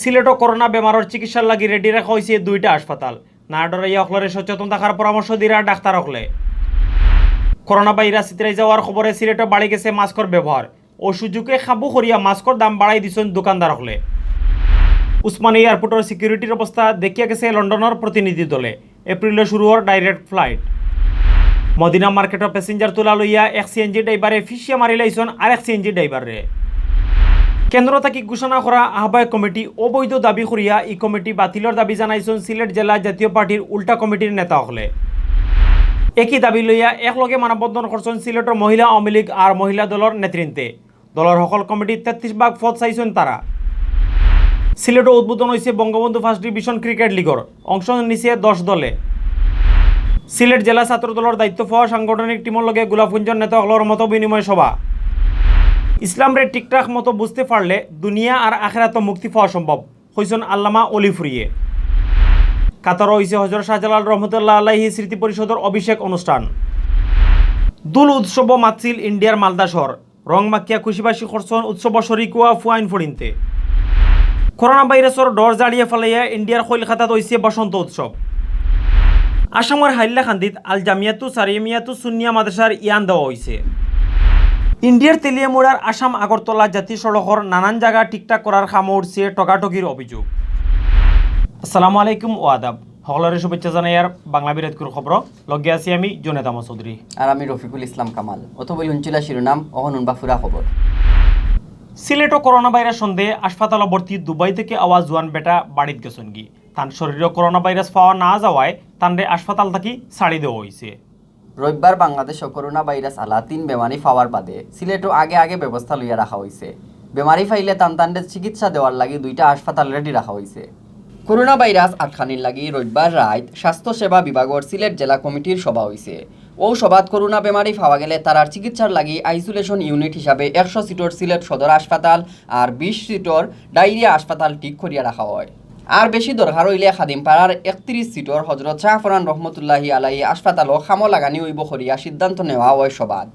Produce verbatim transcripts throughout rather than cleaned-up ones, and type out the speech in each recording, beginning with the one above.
সিলেটো করোনা বেমারর চিকিৎসার লাগি রেডি রাখা অইছে দুইটা হাসপাতাল। না ডরাইয়া অকলরে সচেতন থাকার পরামর্শ দিরা ডাক্তার অকলে। করোনা ভাইরাস ছিতরাই যাওয়ার খবরে সিলেটো বাড়ি গেছে মাস্কর ব্যবহার। অউ সুযোগে কাবু করিয়া মাস্কর দাম বাড়াই দিছইন দোকানদার অকলে। উসমানী এয়ারপোর্টর সিকিউরিটির অবস্থা দেখিয়া গেছে লন্ডনর প্রতিনিধি দলে। এপ্রিলো শুরু অর ডাইরেক্ট ফ্লাইট। মদিনা মার্কেটো প্যাসেঞ্জার তুলা লইয়া এক সিএনজি ড্রাইভারে ফিসিয়া মারিলাইছইন আরেক সিএনজি ড্রাইভাররে। কেন্দ্র থাকি ঘোষণা করা আহ্বায়ক কমিটি অবৈধ দাবি করিয়া ই কমিটি বাতিলর দাবি জানাইছইন সিলেট জেলা জাতীয় পার্টির উল্টা কমিটির নেতা অকলে। একই দাবি লইয়া একলগে মানববন্ধন করছইন সিলেটর মহিলা আওয়ামী লীগ আর মহিলা দলর নেতৃত্বে। দলর হকল কমিটির তেত্রিশ ভাগ পদ চাইছইন তারা। সিলেটো উদ্বোধন অইছে বঙ্গবন্ধু ফার্স্ট ডিভিশন ক্রিকেট লিগর, অংশ নিছে দশ দলে। সিলেট জেলা ছাত্র দলর দায়িত্ব পাওয়া সাংগঠনিক টিমর লগে গোলাপগঞ্জর নেতা অকলর মত বিনিময় সভা। ইসলামরে ঠিকঠাক মতো বুঝতে পারলে দুনিয়া আর আখেরাতো মুক্তি পাওয়া সম্ভব, কইছইন আল্লামা অলি ফুরিয়ে। কাতারো অইছে হজরত শাহজালাল রহমতুল্লাহ আলাইহি স্মৃতি পরিষদর অভিষেক অনুষ্ঠান। দোল উৎসবো মাতছিল ইন্ডিয়ার মালদা শহর। রং মাখিয়া খুশিবাসি করছইন উৎসবো শরিক অওয়া ফুয়াইন ফড়িন্তে। করোনা ভাইরাসর ডর জাড়িয়া ফালাইয়া ইন্ডিয়ার কলকাতাত অইছে বসন্ত উৎসব। আসামর হাইলাকান্দিত আল জামিয়াতু সারিমিয়াতু সুন্নিয়া মাদ্রাসার ইয়ান দেওয়া অইছে। ইন্ডিয়ার তেলিয়ামুড়ার আসাম আগরতলা জাতীয় সড়কর নানান জাগা ঠিকঠাক করার কামো উঠছে ঠগাঠগির অভিযোগ। আসসালামু আলাইকুম ও আদাব। হকলরে শুভেচ্ছা জানাইয়ার বাংলা বিরাটকুর খবর। লগে আছি আমি জুনেদ আহমদ চৌধুরী। আর আমি রফিকুল ইসলাম কামাল। অত বইল হুনছিলা শিরোনাম, অখন হুনবা পুরা খবর। সিলেটো করোনা ভাইরাস সন্দেহে হাসপাতালো ভর্তি দুবাই থাকি আওয়া জুয়ান বেটা বাড়িত গেছইনগি। তান শরীরো করোনা ভাইরাস পাওয়া না যাওয়ায় তানরে হাসপাতাল থাকি ছাড়ি দেওয়া অইছে। রবিবার বাংলাদেশো করোনা ভাইরাস আলা তিন বেমারি পাওয়ার বাদে সিলেটো আগে আগে ব্যবস্থা লইয়া রাখা অইছে। বেমারি পাইলে তান তানরে চিকিৎসা দেওয়ার লাগি দুইটা হাসপাতাল রেডি রাখা অইছে। করোনা ভাইরাস আটকানির লাগি রবিবার রাইত স্বাস্থ্য সেবা বিভাগর সিলেট জেলা কমিটির সভা অইছে। অউ সভাত করোনা বেমারি পাওয়া গেলে তারার চিকিৎসার লাগি আইসোলেশন ইউনিট হিসাবে একশো সিটর সিলেট সদর হাসপাতাল আর বিশ সিটর ডায়রিয়া হাসপাতাল ঠিক করিয়া রাখা অয়। আর বেশি দরকার অইলে খাদিমপাড়ার একত্রিশ সিটর হজরত শাহপরান রহমতুল্লাহি আলাইহি হাসপাতালও কামো লাগানি অইবো করিয়া সিদ্ধান্ত নেওয়া অয় সভাত।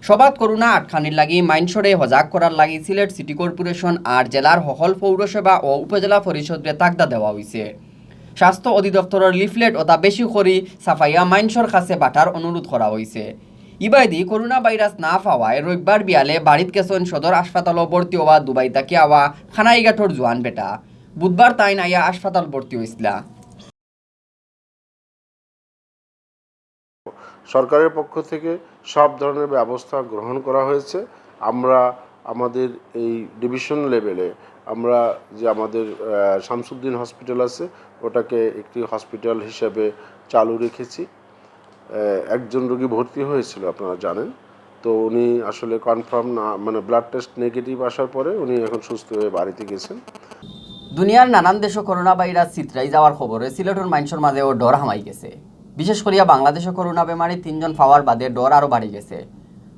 সভাত করোনা আটকানির লাগি মাইনষরে হজাগ করার লাগি সিলেট সিটি কর্পোরেশন আর জেলার হকল পৌরসভা ও উপজেলা পরিষদরে তাগদা দেওয়া অইছে। স্বাস্থ্য অধিদপ্তরর লিফলেট অতা বেশি করি ছাপাইয়া মাইনষর কাছে বাটার অনুরোধ করা অইছে। ইবায়দি করোনা ভাইরাস না পাওয়ায় রবিবার বিয়ালে বাড়িত গেছইন সদর হাসপাতালো ভর্তি অওয়া দুবাই থাকি আওয়া কানাইঘাটর জুয়ান বেটা। বুধবার তাইন আইয়া হাসপাতাল ভর্তি অইছলা। সরকারের পক্ষ থেকে সব ধরনের ব্যবস্থা গ্রহণ করা হয়েছে। আমরা আমাদের এই ডিভিশন লেভেলে আমরা যে আমাদের, আহ, শামসুদ্দিন হসপিটাল আছে, ওটাকে একটি হসপিটাল হিসেবে চালু রেখেছি। আহ, একজন রোগী ভর্তি হয়েছিল, আপনারা জানেন, তো উনি আসলে কনফার্ম না, মানে ব্লাড টেস্ট নেগেটিভ আসার পরে উনি এখন সুস্থ হয়ে বাড়িতে গেছেন। দুনিয়ার নানান দেশো করোনা ভাইরাস ছিতরাই যাওয়ার খবরে সিলেটর মাইনষর মাঝেও ডর হামাই গেছে। বিশেষ করিয়া বাংলাদেশো করোনা বেমারি তিনজন পাওয়ার বাদে ডর আরো বাড়ি গেছে।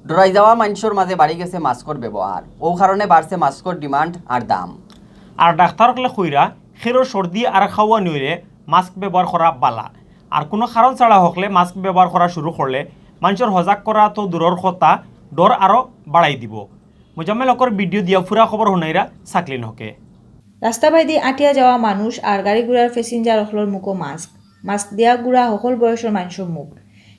ডরাই যাওয়া মাইনষর মাঝে বাড়ি গেছে মাস্কর ব্যবহার, অউ কারণে বাড়ছে মাস্কর ডিমান্ড আর দাম। আর ডাক্তার অকলে কইরা, খেরো সর্দি আর খাওয়া নিয়রে মাস্ক ব্যবহার করা বালা। আর কুনু কারণ ছাড়া হকলে মাস্ক ব্যবহার করা শুরু করলে মাইনষর হজাগ করা তো দূরর কথা, ডর আরো বাড়াই দিবো। মুজাম্মেল হকর ভিডিও দিয়া পুরা খবর হুনাইরা সাকলিন হকে। রাস্তাবায়দি আটিয়া যাওয়া মানুষ আর গাড়ি ঘোড়ার প্যাসেঞ্জার অকলর মুখো মাস্ক। মাস্ক দিয়া ঘুরা হকল বয়সর মাইনষর মুখ।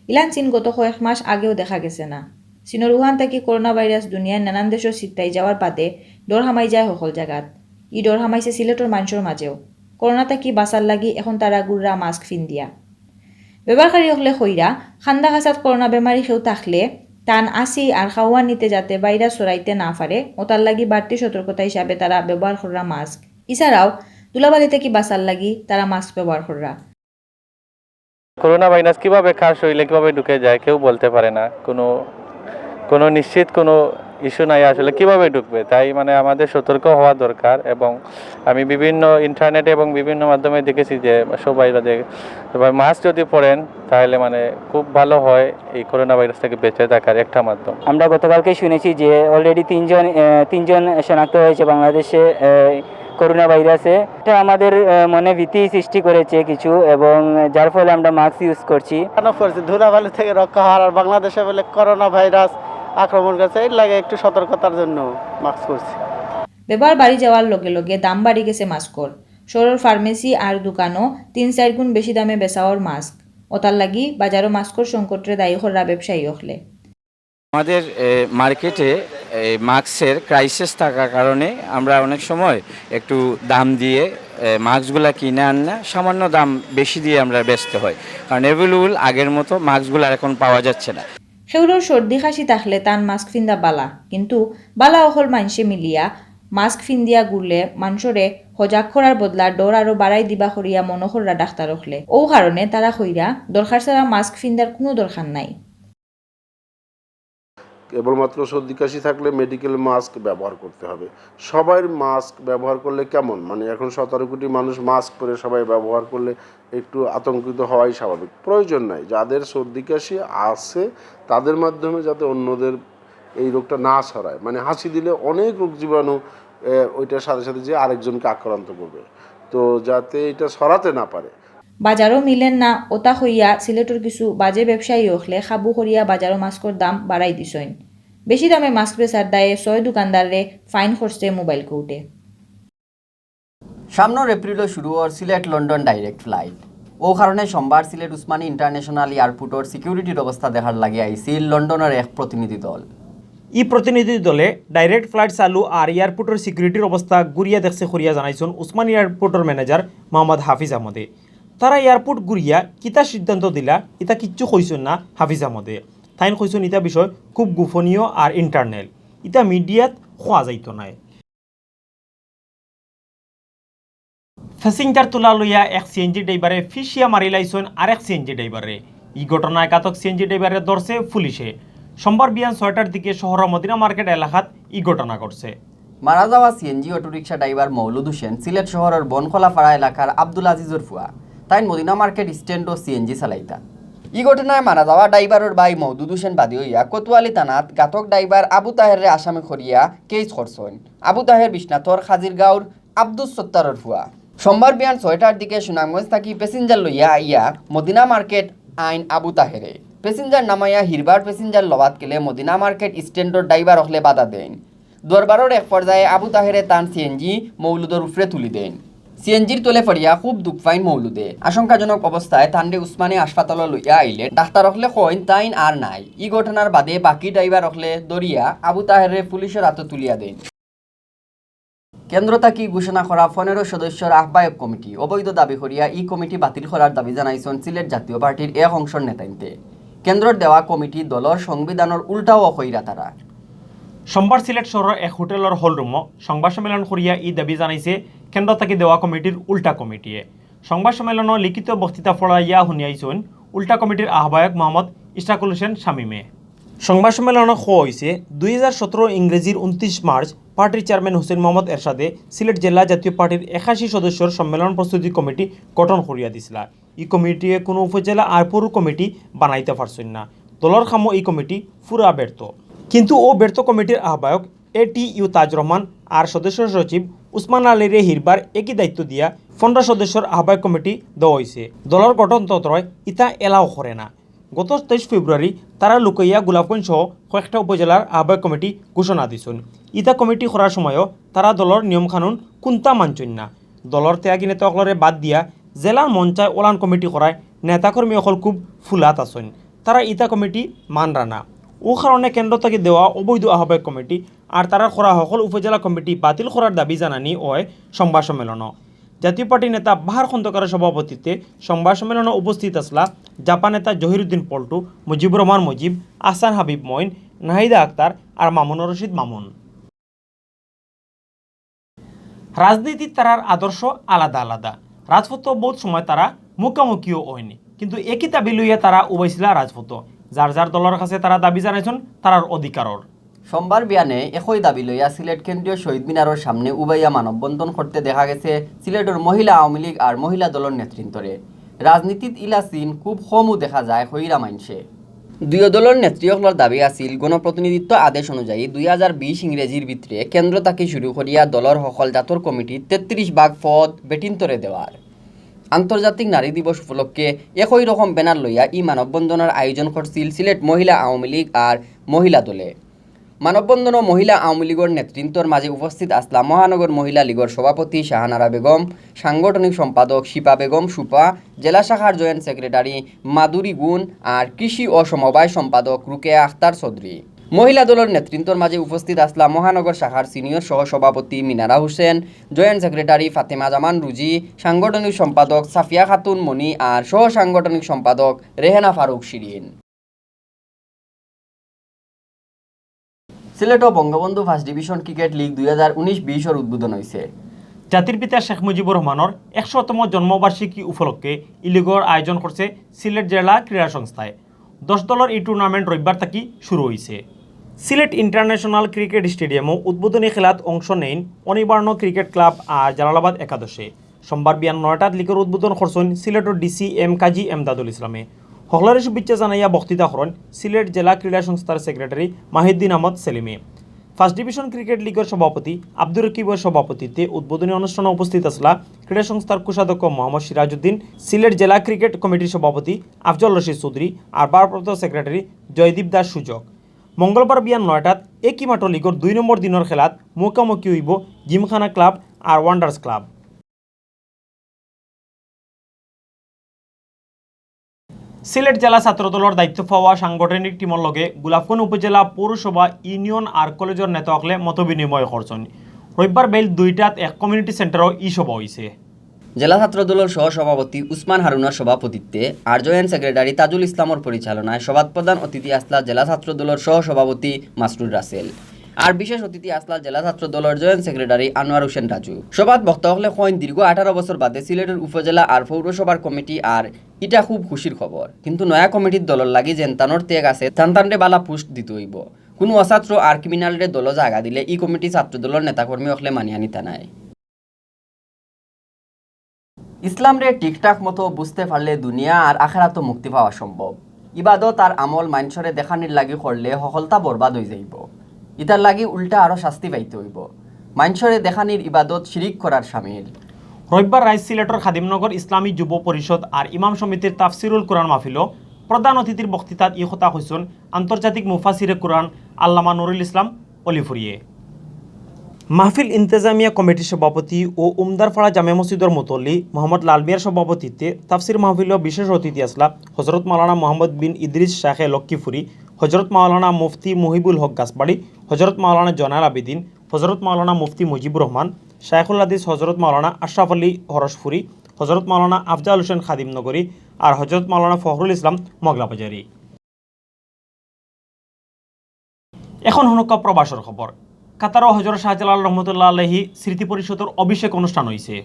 ইলান চিন গত কয়েক মাস আগেও দেখা গেছে না। চিনর উহান থাকি করোনা ভাইরাস দুনিয়ার নানান দেশো ছিতরাই যাওয়ার বাদে ডর হামাই যায় হকল জাগাত। ই ডর হামাইছে সিলেটর মাইনষর মাঝেও। করোনা থাকি বাঁচার লাগি এখন তারা ঘুররা মাস্ক ফিন্দিয়া। ব্যবহারকারী অকলে কইরা, কান্দা কাছাত করোনা বেমারি কেউ থাকলে তান আসি আর খাওয়ান নিতে যাতে ভাইরাস ছড়াইতে না পারে, অতার লাগি বাড়তি সতর্কতা হিসাবে তারা ব্যবহার কররা মাস্ক। এছাড়াও ধুলাবালি থাকি বাঁচার লাগি তারা মাস্ক ব্যবহার কররা। করোনা ভাইরাস কিভাবে কার শরীরে কিভাবে ঢুকে যায় কেউ বলতে পারে না, কোনো কোনো নিশ্চিত কোনো ইস্যু নাই আসলে কিভাবে ঢুকবে। তাই মানে আমাদের সতর্ক হওয়া দরকার। এবং আমি বিভিন্ন ইন্টারনেটে এবং বিভিন্ন মাধ্যমে দেখেছি যে সবাই মানে সবাই মাস্ক যদি পরেন তাহলে মানে খুব ভালো হয় এই করোনা ভাইরাস থেকে বেঁচে থাকার একটা মাধ্যম। আমরা গতকালকে শুনেছি যে অলরেডি তিনজন আহ, তিনজন শনাক্ত হয়েছে বাংলাদেশে আহ, করোনা ভাইরাসে। এটা আমাদের আহ, মনে ভীতি সৃষ্টি করেছে কিছু, এবং যার ফলে আমরা মাস্ক ইউজ করছি। কেন করছি? ধুলাবালি থেকে রক্ষা হওয়ার, আর বাংলাদেশে বলে করোনা ভাইরাস আক্রমণ করছে, এর লাগে একটু সতর্কতার জন্য মাস্ক করছি। ব্যবহার বাড়ি যাওয়ার লগে লগে দাম বাড়ি গেছে মাস্কর। শহরর ফার্মেসি আর দোকানো তিন চাইর গুণ বেশি দামে বেচাওর মাস্ক। অতার লাগি বাজারো মাস্কর সংকটরে দায়ী কররা ব্যবসায়ী অকলে। আমাদের এ, মার্কেটে এই মাস্কের ক্রাইসিস থাকার কারণে আমরা অনেক সময় একটু দাম দিয়ে এ, মাস্কগুলা কিনে আনি না, সামান্য দাম বেশি দিয়ে আমরা বেচতে হয়, কারণ অ্যাভেলেবল আগের মতো মাস্কগুলো আর এখন পাওয়া যাচ্ছে না। কেউরর সর্দি কাশি থাকলে তান মাস্ক ফিন্দা বালা, কিন্তু বালা অকল মানষে মিলিয়া মাস্ক ফিন্দিয়া ঘুরলে মানষরে হজাগ করার বদলা ডর আরো বাড়াই দিবা করিয়া মনো কররা ডাক্তার অকলে। অউ কারণে তারা কইরা দরকার ছাড়া মাস্ক ফিন্দার কুনু দরকার নাই। কেবলমাত্র সর্দি কাশি থাকলে মেডিকেল মাস্ক ব্যবহার করতে হবে। সবাই মাস্ক ব্যবহার করলে কেমন, মানে এখন সতেরো কোটি মানুষ মাস্ক পরে সবাই ব্যবহার করলে একটু আতঙ্কিত হওয়াই স্বাভাবিক। প্রয়োজন নাই, যাদের সর্দি কাশি আছে তাদের মাধ্যমে যাতে অন্যদের এই রোগটা না ছড়ায়, মানে হাঁচি দিলে অনেক রোগ জীবাণু এ, ওইটার সাথে সাথে যে আরেকজনকে আক্রান্ত করবে, তো যাতে এটা ছড়াতে না পারে। বাজারো মিলের না অতা কইয়া সিলেটর কিছু বাজে ব্যবসায়ী অকলে কাবু করিয়া বাজারো মাস্কর দাম বাড়াই দিছইন। বেশি দামে মাস্ক বেচার দায়ে ছয় দোকানদাররে ফাইন করছে মোবাইল কোর্টে। সামনর এপ্রিলো শুরু অর সিলেট লন্ডন ডাইরেক্ট ফ্লাইট। অউ কারণে সোমবার সিলেট উসমানী ইন্টারন্যাশনাল এয়ারপোর্টর সিকিউরিটির অবস্থা দেখার লাগি আইছিল লন্ডনর এক প্রতিনিধি দল। ই প্রতিনিধি দলে ডাইরেক্ট ফ্লাইট চালু আর এয়ারপোর্টর সিকিউরিটির অবস্থা ঘুরিয়া দেখছে করিয়া জানাইছইন উসমানী এয়ারপোর্টর ম্যানেজার মোহাম্মদ হাফিজ আহমদে। তারা এয়ারপোর্ট ঘুরিয়া কিতা সিদ্ধান্ত দিলা, ইতা কিচ্ছু কইছইন না হাফিজ আহমদে। তাইন কইছইন ইতা বিষয় খুব গোপনীয় আর ইন্টারনাল, ইতা মিডিয়াত কওয়া যাইতো নায়। প্যাসেঞ্জার তুলা লইয়া এক সিএনজি ড্রাইভারে ফিসিয়া মারিলাইছইন আরেক সিএনজি ড্রাইভারে। ই ঘটনায় ঘাতক সিএনজি ড্রাইভারে ধরছে পুলিশে। সোমবার বিয়ান ছয়টার দিকে শহরর মদিনা মার্কেট এলাকাত ই ঘটনা ঘটছে। মারা যাওয়া সিএনজি অটোরিকশা ড্রাইভার মৌলুদ হোসেন সিলেট শহরর বনখোলাপাড়া এলাকার আব্দুল আজিজর ফুয়া। তাইন মদিনা মার্কেট স্ট্যান্ডো সিএনজি চালাইতা। ই ঘটনায় মারা যাওয়া ড্রাইভারর ভাই মৌদুদ হোসেন বাদী অইয়া কোতোয়ালি থানাত ঘাতক ড্রাইভার আবু তাহেররে আসামি করিয়া কেস করছইন। আবু তাহের বিশ্বনাথর খাজিরগাঁওর আব্দুস সত্তারর ফুয়া। সোমবার বিয়ান ছয়টার দিকে সুনামগঞ্জ থাকি প্যাসেঞ্জার লইয়া আইয়া মদিনা মার্কেট আইন আবু তাহেরে। প্যাসেঞ্জার নামাইয়া হিরবার প্যাসেঞ্জার লওয়াত গেলে মদিনা মার্কেট স্ট্যান্ডর ড্রাইভার অকলে বাধা দেইন। দরবারর এক পর্যায়ে আবু তাহেরে তান সিএনজি মৌলুদর উপরে তুলি দেইন। সিএনজির তলে পড়িয়া খুব দুখ পাইন মৌলুদে। আশঙ্কাজনক অবস্থায় তানরে উসমানী হাসপাতালো লইয়া আইলে ডাক্তার অকলে কইন তাইন আর নাই। ই ঘটনার বাদে বাকি ড্রাইভার অকলে ধরিয়া আবু তাহেররে পুলিশর আতো তুলিয়া দেইন। কেন্দ্র থাকি ঘোষণা করা পনেরো সদস্যর আহ্বায়ক কমিটি অবৈধ দাবি করিয়া ই কমিটি বাতিল করার দাবি জানাইছইন সিলেট জাতীয় পার্টির এক অংশর নেতাইন্তে। কেন্দ্রর দেওয়া কমিটি দলর সংবিধানর উল্টাও কইরা তারা। সোমবার সিলেট শহরর এক হোটেলর হলরুমো সংবাদ সম্মেলন করিয়া ই দাবি জানাইছে কেন্দ্র থাকি দেওয়া কমিটির উল্টা কমিটিয়ে। সংবাদ সম্মেলনো লিখিত বক্তৃতা পড়াইয়া হুনিয়াইছইন উল্টা কমিটির আহ্বায়ক মোহাম্মদ ইশরাকুল হোসেন শামীমে। সংবাদ সম্মেলনো কওয়া অইছে, দুই হাজার সতেরো ইংরেজির ঊনত্রিশ মার্চ পার্টির চেয়ারম্যান হুসেন মোহাম্মদ এরশাদে সিলেট জেলা জাতীয় পার্টির একাশি সদস্যর সম্মেলন প্রস্তুতি কমিটি গঠন করিয়া দিছিলা। ই কমিটিয়ে কুনু উপজেলা আর পৌর কমিটি বানাইতা পারছইন না। দলর কামো ই কমিটি পুরা ব্যর্থ। কিন্তু অউ ব্যর্থ কমিটির আহ্বায়ক এ টি ইউ তাজ রহমান আর সদস্য সচিব উসমান আলীরে হিরবার একই দায়িত্ব দিয়া পনেরো সদস্যর আহ্বায়ক কমিটি দেওয়া অইছে। দলর গঠনতন্ত্রয় ইতা এলাও করে না। গত তেইশ ফেব্রুয়ারি তারা লুকাইয়া গোলাপগঞ্জ সহ কয়েকটা উপজেলার আহ্বায়ক কমিটি ঘোষণা দিছইন। ইতা কমিটি করার সময়ও তারা দলর নিয়ম কানুন কুন্তা মানছইন না। দলর ত্যাগী নেতা অকলরে বাদ দিয়া যেলান মন চায় ওলান কমিটি করায় নেতাকর্মী অকল খুব ফুলাত আছইন। তারা ইতা কমিটি মানরা না। অউ কারণে কেন্দ্র থাকি দেওয়া অবৈধ আহ্বায়ক কমিটি আর তারার করা হকল উপজেলা কমিটি বাতিল করার দাবি জানানি অয় সংবাদ সম্মেলনো। জাতীয় পার্টির নেতা বাহার খন্দকারর সভাপতিত্বে সংবাদ সম্মেলনো উপস্থিত আছলা জাপা নেতা জহিরুদ্দিন পল্টু, মুজিবুর রহমান মুজিব, আহসান হাবিব মঈন, নাহিদা আক্তার আর মামুনুর রশিদ মামুন। রাজনীতিত তারার আদর্শ আলাদা আলাদা। রাজপথো বউত সময় তারা মুখামুখিও অইন, কিন্তু একই দাবি লইয়া তারা উবাইছিলা রাজপথো। যার যার দলর কাছে তারা দাবি জানাইছইন তারার অধিকারর। সোমবার বিয়ানে একই দাবি লইয়া সিলেট কেন্দ্রীয় শহীদ মিনারর সামনে উবাইয়া মানববন্ধন করতে দেখা গেছে সিলেটর মহিলা আওয়ামী লীগ আর মহিলা দলর নেতৃত্বরে। রাজনীতিত ইলা সিন খুব কমউ দেখা যায় কইরা মানষে। দুইও দলর নেত্রী অকলর দাবি আছিল গণপ্রতিনিধিত্ব আদেশ অনুযায়ী দুই হাজার বিশ ইংরেজির ভিতরে কেন্দ্র থাকি শুরু করিয়া দলর হকল জাতর কমিটির তেত্রিশ ভাগ পদ বেটিন্তরে দেওয়ার। আন্তর্জাতিক নারী দিবস উপলক্ষে একই রকম ব্যানার লইয়া ই মানববন্ধনর আয়োজন করছিল সিলেট মহিলা আওয়ামী লীগ আর মহিলা দলে। মানববন্ধনও মহিলা আওয়ামী লীগর নেতৃত্বর মাঝে উপস্থিত আছলা মহানগর মহিলা লীগর সভাপতি শাহানারা বেগম, সাংগঠনিক সম্পাদক শিপা বেগম সুপা, জেলা শাখার জয়েন্ট সেক্রেটারি মাধুরী গুণ আর কৃষি ও সমবায় সম্পাদক রুকেয়া আখতার চৌধুরী। মহিলা দলর নেতৃত্বর মাঝে উপস্থিত আছলা মহানগর শাখার সিনিয়র সহ সভাপতি মিনারা হোসেন, জয়েন্ট সেক্রেটারি ফাতেমা জামান রুজি, সাংগঠনিক সম্পাদক সাফিয়া খাতুন মনি আর সহ সাংগঠনিক সম্পাদক রেহেনা ফারুক শিরিন। সিলেটো Bangabandhu first division cricket league দুই হাজার উনিশ বিশর উদ্বোধন অইছে। জাতির পিতা শেখ মুজিবুর রহমানর একশোতম জন্মবার্ষিকী উপলক্ষে ই লীগর আয়োজন করছে সিলেট জেলা ক্রীড়া সংস্থায়। দশ দলর ই টুর্নামেন্ট রবিবার থাকি শুরু অইছে। সিলেট ইন্টারন্যাশনাল ক্রিকেট স্টেডিয়ামও উদ্বোধনী খেলাত অংশ নেইন অনিবার্ণ ক্রিকেট ক্লাব আর জালালাবাদ একাদশে। সোমবার বিয়ান নয়টাত লীগর উদ্বোধন করছইন সিলেটর ডিসি এম কাজী এমদাদুল ইসলামে। হকলরে শুভেচ্ছা জানাইয়া বক্তৃতা করইন সিলেট জেলা ক্রীড়া সংস্থার সেক্রেটারি মাহিউদ্দিন আহমদ সেলিমে। ফার্স্ট ডিভিশন ক্রিকেট লীগর সভাপতি আব্দুর রকিবর সভাপতিত্বে উদ্বোধনী অনুষ্ঠানে উপস্থিত আছলা ক্রীড়া সংস্থার কোষাধ্যক্ষ মোহাম্মদ সিরাজউদ্দিন, সিলেট জেলা ক্রিকেট কমিটির সভাপতি আফজল রশিদ চৌধুরী আর ভারপ্রাপ্ত সেক্রেটারি জয়দীপ দাস সুজক। মঙ্গলবার বিয়ান নয়টাত একই মাঠো লীগর দুই নম্বর দিনর খেলাত মুখামুখি অইবো জিমখানা ক্লাব আর ওয়ান্ডার্স ক্লাব। সিলেট জেলা ছাত্রদলর দায়িত্ব পাওয়া সাংগঠনিক টিমর লগে গোলাপগঞ্জ উপজেলা পৌরসভা ইউনিয়ন আর কলেজর নেতা অকলে মতবিনিময় করছইন। রবিবার বেইল দুইটাত এক কমিউনিটি সেন্টারও ই সভা অইছে। জেলা ছাত্রদলর সহ সভাপতি উসমান হারুনার সভাপতিত্বে আর জয়েন্ট সেক্রেটারি তাজুল ইসলামর পরিচালনায় সভাত প্রধান অতিথি আছলা জেলা ছাত্রদলর সহ সভাপতি মাসরুর রাসেল। আর বিশেষ অতিথি আছলা জেলা ছাত্রদলর জয়েন্ট সেক্রেটারি আনোয়ার হোসেন রাজু। সভাত বক্তা অকলে কইন দীর্ঘ আঠারো বছর বাদে সিলেটর উপজেলা আর পৌরসভার কমিটি আর ইটা খুব খুশির খবর। কিন্তু নয়া কমিটির দলর লাগি যেন তানর ত্যাগ আছে, তান তানরে বালা পুশ দিতে অইবো। কুনু অছাত্র আর ক্রিমিনালরে দলো জাগা দিলে ই কমিটি ছাত্রদলর নেতাকর্মী অকলে মানিয়া নিতা নায়। ইসলামরে ঠিকঠাক মতো বুঝতে পারলে দুনিয়া আর আখেরাতো মুক্তি পাওয়া সম্ভব। ইবাদত আর আমল মানষরে দেখানির লাগি করলে হকলতা বরবাদ অইযাইবো। ইতার লাগি উল্টা আরো শাস্তি পাইতে অইবো। মানষরে দেখানির ইবাদত শিরিক করার শামিল। রবিবার রাইত সিলেটর খাদিমনগর ইসলামী যুব পরিষদ আর ইমাম সমিতির তাফসিরুল কুরআন মাহফিলো প্রধান অতিথির বক্তৃতাত ই কথা কইছইন আন্তর্জাতিক মুফাসিরে কুরআন আল্লামা নুরুল ইসলাম অলিপুরিয়ে। মাহফিল ইন্তেজামিয়া কমিটির সভাপতি ও উমদারপাড়া জামে মসজিদর মুতল্লি মোহাম্মদ লালমিয়ার সভাপতিত্বে তাফসির মাহফিলো বিশেষ অতিথি আছলা হজরত মাওলানা মোহাম্মদ বিন ইদ্রিস শাহে লক্ষ্মীপুরী, হজরত মাওলানা মুফতি মুহিবুল হক গাছবাড়ি, হজরত মাওলানা জয়নাল আবেদিন, হজরত মাওলানা মুফতি মুজিবুর রহমান, শায়খুল হাদিস হজরত মাওলানা আশরাফ আলী হরসপুরী, হজরত মাওলানা আফজাল হোসেন খাদিমনগরী আর হজরত মাওলানা ফখরুল ইসলাম মগলাবাজারী। এখন হুনউক্কা প্রবাসর খবর। কাতারো হজরত শাহজালাল রহমতুল্লাহ আলাইহি স্মৃতি পরিষদর অভিষেক অনুষ্ঠান অইছে।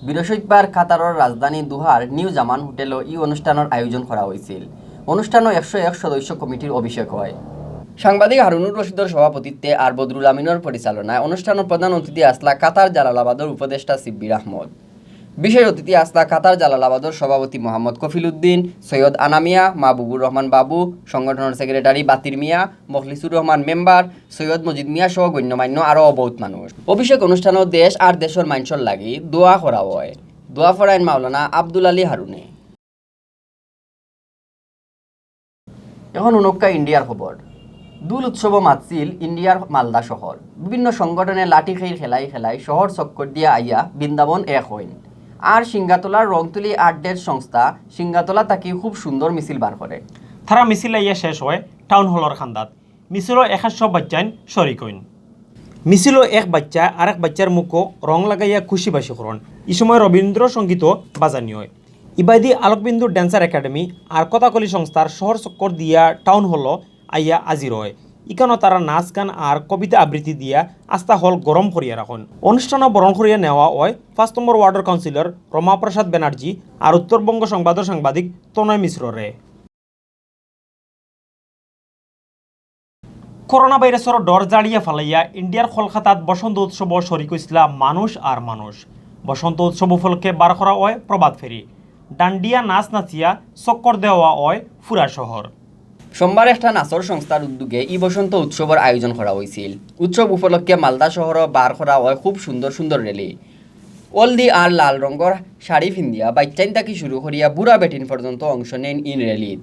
বৃহস্পতিবার কাতারর রাজধানী দোহার নিউ জামান হোটেলো ই অনুষ্ঠানর আয়োজন করা অইছিল। অনুষ্ঠানো একশো এক সদস্য কমিটির অভিষেক অয়। সাংবাদিক হারুনুর রশিদর সভাপতিত্বে আর বদরুল আমিনর পরিচালনায় অনুষ্ঠানর প্রধান অতিথি আছলা কাতার জালালাবাদর উপদেষ্টা শিব্বির আহমদ। বিশেষ অতিথি আছলা কাতার জালালাবাদর সভাপতি মোহাম্মদ কফিল উদ্দিন, সৈয়দ আনামিয়া, মাহবুবুর রহমান বাবু, সংগঠনর সেক্রেটারি বাতির মিয়া, মখলিসুর রহমান মেম্বার, সৈয়দ মজিদ মিয়া সহ গণ্যমান্য আরো বউত মানুষ। অভিষেক অনুষ্ঠানো দেশ আর দেশর মানষর লাগি দোয়া করা অয়। দোয়া পড়াইন মাওলানা আব্দুল আলী হারুনে। এখন হুনউক্কা ইন্ডিয়ার খবর। দোল উৎসবও মাতছিল ইন্ডিয়ার মালদা শহর। বিভিন্ন সংগঠনে লাঠি খেইর খেলাই খেলাই শহর চক্কর দিয়া আইয়া বৃন্দাবন এক অইন। আর সিঙ্গাতলার রংতুলি আর্ট ডেট সংস্থা সিঙ্গাতলা থাকি খুব সুন্দর মিছিল বার করে। তারা মিছিল আইয়া শেষ অয় টাউন হলর কান্দাত। মিছিলো একাশো বাইচ্চাইন শরিক অইন। মিছিলো এক বাইচ্চায় আরেক বাইচ্চার মুখো রং লাগাইয়া খুশি বাসি করইন। ই সময় রবীন্দ্রসঙ্গীতও বাজানি অয়। ইবাদি আলোকবিন্দু ড্যান্সার একাডেমি আর কথাকলি সংস্থার শহর চক্কর দিয়া টাউন হলো আইয়া হাজির অয়। ইকানো তারা নাচ গান আর কবিতা আবৃত্তি দিয়া আস্তা হল গরম করিয়া রাখইন। অনুষ্ঠানো বরণ করিয়া নেওয়া অয় পাঁচ নম্বর ওয়ার্ডর কাউন্সিলর রমাপ্রসাদ ব্যানার্জি আর উত্তরবঙ্গ সংবাদর সাংবাদিক তনয় মিশ্ররে। করোনা ভাইরাসর ডর জাড়িয়া ফালাইয়া ইন্ডিয়ার কলকাতাত বসন্ত উৎসবও শরিক অইছলা মানুষ আর মানুষ। বসন্ত উৎসব উপলক্ষে বার করা অয় প্রভাত ফেরি। ডান্ডিয়া নাচ নাচিয়া চক্কর দেওয়া অয় পুরা শহর। সোমবার একটা নাচর সংস্থার উদ্যোগে ই বসন্ত উৎসবর আয়োজন করা অইছিল। উৎসব উপলক্ষে মালদা শহরও বার করা অয় খুব সুন্দর সুন্দর র‍্যালি। হলদি আর লাল রঙর শাড়ি ফিন্দিয়া বাইচ্চাইন থাকি শুরু করিয়া বুড়া বেটিন পর্যন্ত অংশ নেইন ইন র‍্যালিত।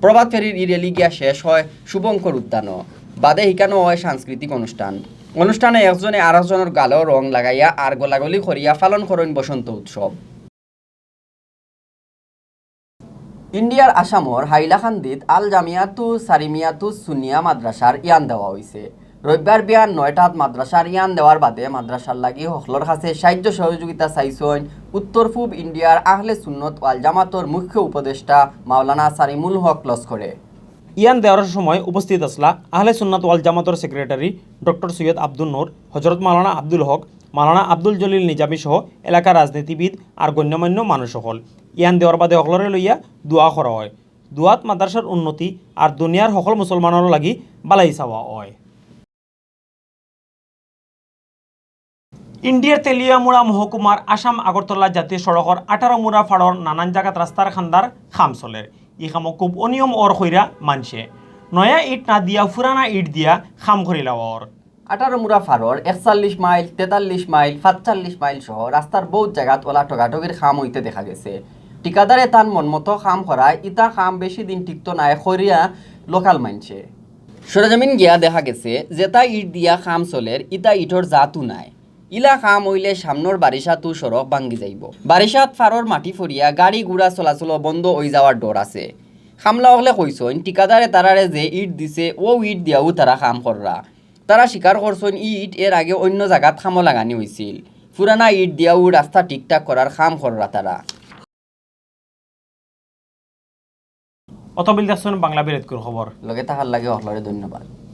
প্রভাত ফেরির ই র‍্যালি গিয়া শেষ অয় শুভঙ্কর উদ্যানো। বাদে হিকানো অয় সাংস্কৃতিক অনুষ্ঠান। অনুষ্ঠানে একজনে আরকজনর গালো রং লাগাইয়া আর গলাগলি করিয়া পালন করইন বসন্ত উৎসব। ইন্ডিয়ার আসামর হাইলাকান্দিত আল জামিয়াতু সারিমিয়াতু সুনিয়া মাদ্রাসার ইয়ান দেওয়া অইছে। রবিবার বিয়ান নয়টাত মাদ্রাসার ইয়ান দেওয়ার বাদে মাদ্রাসার লাগি হকলর কাছে সাহায্য সহযোগিতা চাইছইন উত্তর পূব ইন্ডিয়ার আহলে সুন্নত ওয়াল জামাতর মুখ্য উপদেষ্টা মাওলানা সারিমুল হক লস্করে। ইয়ান দেওয়ার সময় উপস্থিত আছলা আহলে সুন্নাত ওয়াল জামাতর সেক্রেটারি ডক্টর সৈয়দ আব্দুল নূর, হজরত মাওলানা আব্দুল হক, মাওলানা আব্দুল জলিল নিজামী সহ এলাকার রাজনীতিবিদ আর গণ্যমান্য মানুষ অকল। ইয়ান দেওয়ার বাদে হকলরে লইয়া দোয়া করা অয়। দোয়াত মাদ্রাসার উন্নতি আর দুনিয়ার হকল মুসলমানর লাগি বালাই চাওয়া অয়। ইন্ডিয়ার তেলিয়ামুড়া মহকুমার আসাম আগরতলা জাতীয় সড়কর আঠারো মুড়া ফাড়র নানান জাগাত রাস্তার খান্দার খাম চলের। ই খামো খুব অনিয়ম অর কইরা মানষে নয়া ইট না দিয়া পুরানা ইট দিয়া খাম করিলা অর। আঠারো মুড়া ফাড়র একচল্লিশ মাইল, তেতাল্লিশ মাইল, পাঁচচল্লিশ মাইল সহ রাস্তার বউত জাগাত অলা ঠগাঠগির খাম অইতে দেখা গেছে। ঠিকাদারে তান মনমতো খাম করায় ইতা খাম বেশি দিন টিকতো নায় করিয়া লোকাল মানষে। সরজমিন গিয়া দেখা গেছে, যেতা ইট দিয়া খাম চলের, ইতা ইটর জাতউ নায়। ইলা খাম অইলে সামনর বারিশাতউ সড়ক ভাঙ্গি যাইবো। বারিশাত ফাড়র মাটি ফড়িয়া গাড়ি-ঘুড়া চলাচলও বন্ধ অইযাওয়ার ডর আছে। খামলা অকলে কইছইন, ঠিকাদারে তারারে যে ইট দিছে, অউ ইট দিয়াউ তারা খাম কররা। তারা স্বীকার করছইন, ই ইট এর আগে অইন্য জাগাত খামো লাগানি অইছিল। পুরানা ইট দিয়াউ রাস্তা ঠিকঠাক করার খাম কররা তারা। অতবিল দেখছইন বাংলা বিলেতকুর খবর। লগে থাকার লাগি হকলরে ধন্যবাদ।